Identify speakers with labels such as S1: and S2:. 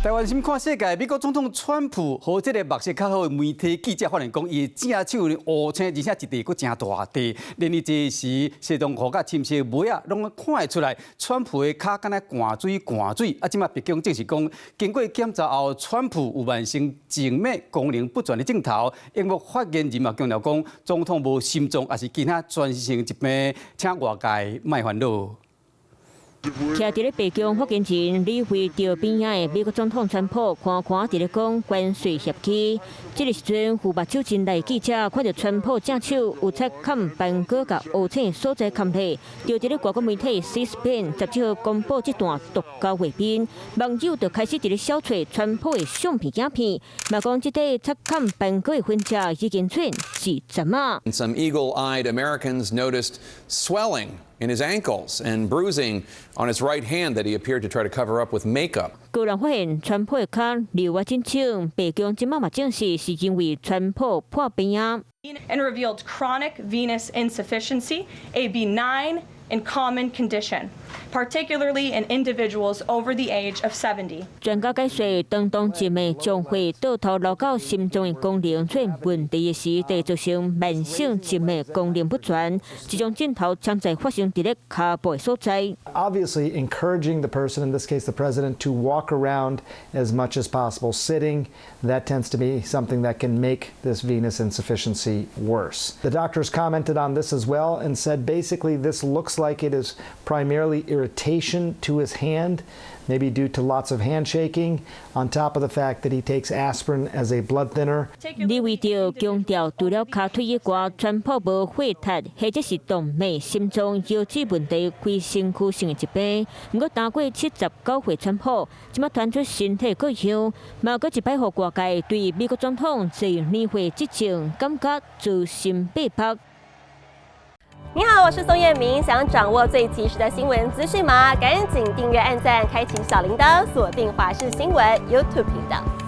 S1: 台灣心看世界，美國總統川普予這个目色較好的媒體記者發現講，伊的正手烏青，而且一塊閣誠大塊。連伊這時西裝褲佮深色襪仔，攏看會出來，川普的跤敢若灌水灌水。啊，這馬白宮證實講，經過檢查後，川普有慢性靜脈功能不全的症頭。英國發言人嘛強調講，總統無心臟，抑是其他全身性疾病，請外界莫煩惱。
S2: 徛佇咧白宮發言人李慧著邊仔的美國總統川普，看看佇咧講關稅協議。這个時陣，副目睭真利記者看著川普正手有擦崁斑膏佮烏青所在崁起，就佇咧外國媒體 C-SPAN 17號公布這段獨家畫面，網友就開始佇咧搜揣川普的相片影片，嘛講這塊擦崁斑膏的痕跡已經出現20仔。
S3: Some eagle-eyed Americans noticed swelling in his ankles and bruising on his right hand that he appeared to try to cover up with makeup.
S2: 個人發現川普的跤留啊真青，白宮這馬嘛證實是因為川普破病啊。
S4: And revealed chronic venous insufficiency, a benign and common condition, particularly in individuals over the age of 70.
S2: 專家解說，當動靜脈將血倒頭流到心臟的功能出現問題的時，會造成慢性靜脈功能不全。這種症頭常在發生佇咧跤步的所在。
S5: Obviously, encouraging the person, in this case the president, to walk around as much as possible sitting, that tends to be something that can make this venous insufficiency worse. The doctors commented on this as well and said basically this looks like it is primarily irritation to his hand, maybe due to lots of handshaking, on top of the fact that he takes aspirin as a blood thinner.
S2: 李維特強調，除了跤腿以外，川普無血壓或者是動脈、心臟、腰子問題，非身軀性的疾病。毋過，當過79歲川普，這馬傳出身體過樣，嘛閣一擺予外界對美國總統這年歲執政感覺誅心百魄。
S6: 你好，我是宋燕明。想掌握最及時的新聞資訊嗎？趕緊訂閱、按讚、開啟小鈴鐺，鎖定華視新聞 YouTube 頻道。